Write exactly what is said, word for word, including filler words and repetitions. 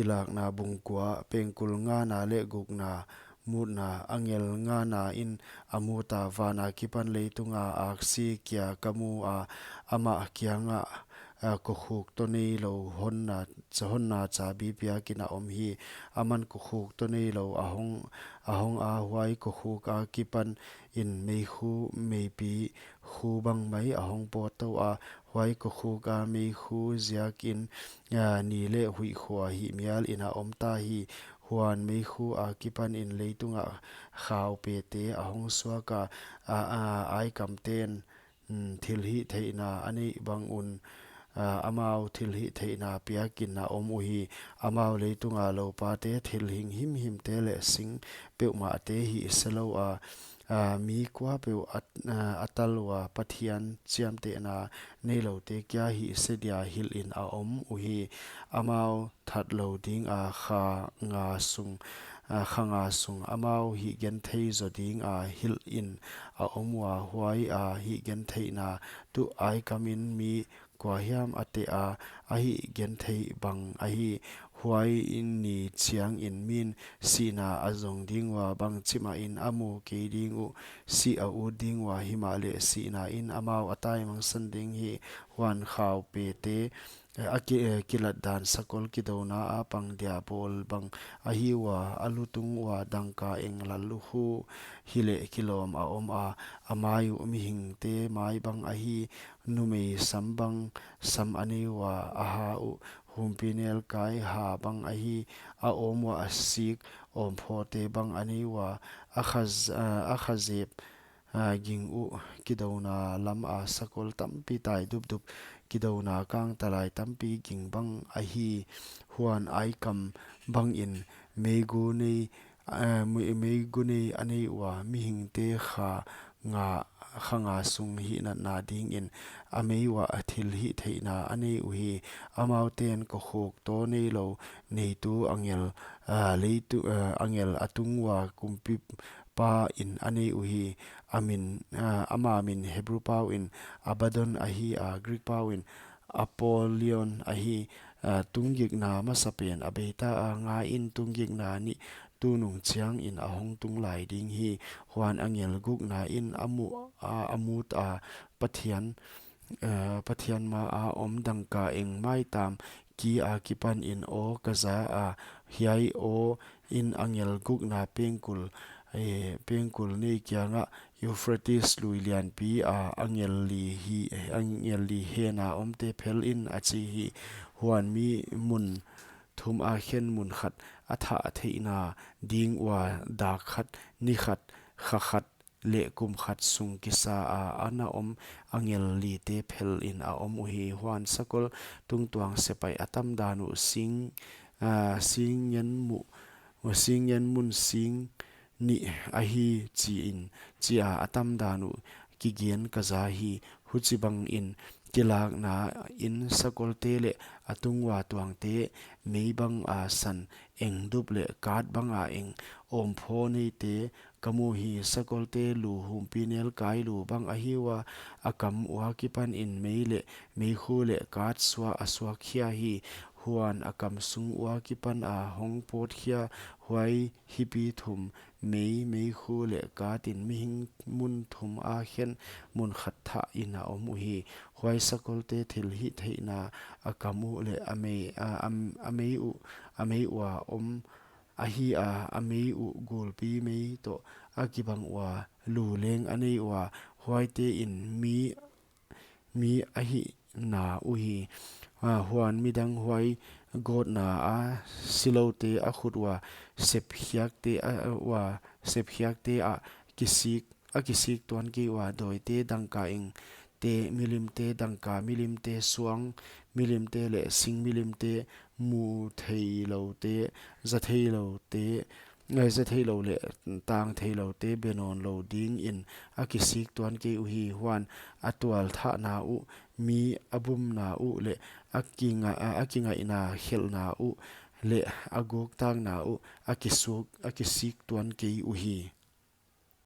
Thilhihtheihna bung kua, pengkul ngana leh gukna. Mutna, angel ngana in a muta, van akipan leitunga aksi kia ka mu a, amah kianga, a, kokhuk toh neilou honna, cha honna chabi piakin a om hi. Aman kokhuk toh neilou a hong, a hong a, huai kokhuk akipan in meikhu, meipi khu bang mai a hong pawt tou a, huai kokhuk a meikhu ziakin, a, ni leh huih khua hihmial in a om ta hi. Huan meikhu akipan in leitunga khaupete a hong suak a, a, a, aikamten, mm, thilhihtheihna a neih bang un, a, amau thilhihtheihna piakin a om uhi. Amau leitunga loupate, thil hing himhimte leh sing peuhmahte hih selou a, a, mi kuapeuh a, a, a tal ua Pathian chiamtehna neiloute kia hih se dia hilh in a om uhi. Amau that lou dinga kha nga sung, a, kha nga sung amau hihgenthei zaw dinga hilh in a om ua, huai a hihgentheihna tuh aikamin mi kuahiam a teh a, a hihgentheih bang ahi. Huai ni chiangin min sihna a zong ding ua, bangchimahin a mu kei ding uh, sih a ut ding ua, himahleh sihna in amau a taimangsan ding hi. Huan khaupete, eh, a ki-, eh, kilatdan sakol kidouna a pang dia bawl bang ahi ua, a lutung ua dangka eng lallukhu hileh kilawm a om a, a mai uh mihingte mai bang ahi, numei sam bang sam a nei ua, a ha uh humpinelkai ha bang ahi, a awm ua a sik awmphote bang a nei ua, a khaz-, a, a khazep, a, ging uh kidouna lam a sakol tampi tai dupdup, kidouna kangtalai tampi ging bang ahi. Huan aikam bangin meigu nei, a, mei-, meigu nei a nei ua, mihingte kha nga, kha nga sung hihnatna dingin a mei ua a thilhihtheihna a nei uhi. Amauten kokhuk toh neilou neitu angel, a, leitu, a, angel a tung ua kumpi pa in a nei uhi. A min, a, ama min Hebru pau in Abaddon ahi a, Greek pau in Apollyon ahi. A, tunggikna masapen a beita a, ngaiin tunggikna nih tunung chiangin a hong tung lai ding hi. Huan angel gukna in a mu, a, a mut a, Pathian, a, Pathian ma a om dangka eng maitam ki akipan in aw ka za a, hiai aw in angel gukna pengkul, eh, pengkul nei kiangah Euphrates lui lianpi a angel li hi, eh, angel li hena omte phel in a chi hi. Huan mi mun thum a khen mun khat a thah theihna ding ua, dak khat, ni khat, kha khat leh kum khat sung kisa a ana om angel lite phel in a om uhi. Huan sakol tungtuang sepaih a tamdan uh sing, a, sing ngen mu, sing ngen mun sing nih ahi chiin, chia a tamdan uh kigen ka za hi. Huchibangin kilakna in sakolte leh a tung ua tuangte, mei bang a san eng dup leh kat bang a eng awmpho neite ka mu hi. Sakolte lu humpinelkai lu bang ahi ua, a kam ua kipan in mei leh meikhu leh kat suah a suak khia hi. Huan a kam sung ua kipan a hong pawt khia, huai hipi thum, mei, meikhu leh kat in mihing mun thum a khen mun khat thah in a om uhi. Huai sakolte thilhihtheihna a kam uh leh a mei, a, a, a mei uh, a mei ua om ahi a, a mei uh gulpi mei toh a kibang ua, lu leng a nei ua, huaite in mi mi a hihna uhi. A, huan midang huai gawtna a siloute a khut ua sepkhiakte a, ua sepkhiakte a kisik, a kisik tuan kei ua, dawite, dangka engte, milimte, dangka milimte, suang milimte leh sing milimte, mu theiloute, za theiloute, eh, za theilou leh tang theiloute be nawnlou dingin a kisik tuan kei uhi. Huan a tualthahna uh, mi a bumna uh leh a kinga-, a, a kingaihna khelhna uh leh a guktakna uh a kisuk, a kisik tuan kei uhi.